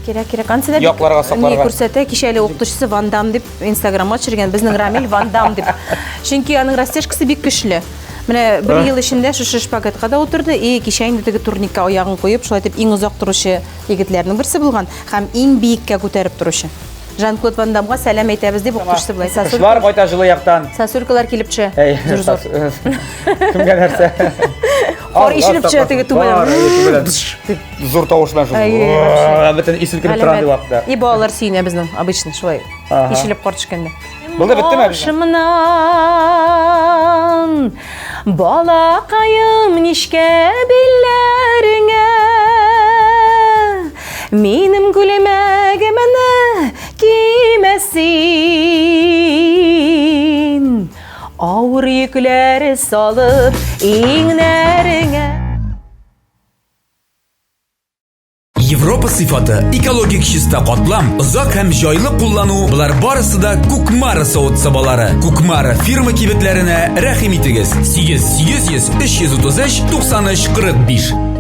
Кирәк, кирәк. Ансы да бик Якларга ни сакларга. күрсәтә. Кичә әле укытучысы Ван Дам дип Инстаграмга төшергән. Безнең Рамил Ван Дам дип. Чөнки аның растяжкасы бик көчле. Менә бер ел эчендә шушы шпагатка да утырды и кичә инде теге турникка аягын куеп, шулай итеп иң озак торучы егетләрнең берсе булган һәм иң биеккә күтәреп торучы. Жан-Клод Ван Дамга сәлам әйтәбез дип укытучысы болай. Кошлар кайта җылы яктан. Сосулькалар килеп төшә. Әй, Зур-зур. Кемгә нәрсә? Кар ишелеп төшә теге түбәдән. Зур тавыш белән шул. Әй, вообще. Бөтен исел кереп тора андый вакытта. И балалар сөенә безнең обычно шулай. Ага. Ишелеп кар төшкәндә. Булды, беттеме? Башымнан балакаем нечкә билләреңә Минем күлмәгемне кимә син Авыр йөкләр салып иңнәреңә Европа сыйфаты, экологик чиста катлам, озак һәм җайлы куллану, болар барысы да Кукмара савыт-сабалары. Кукмара фирма кибетләренә рәхим итегез. 8 800 333 93 45.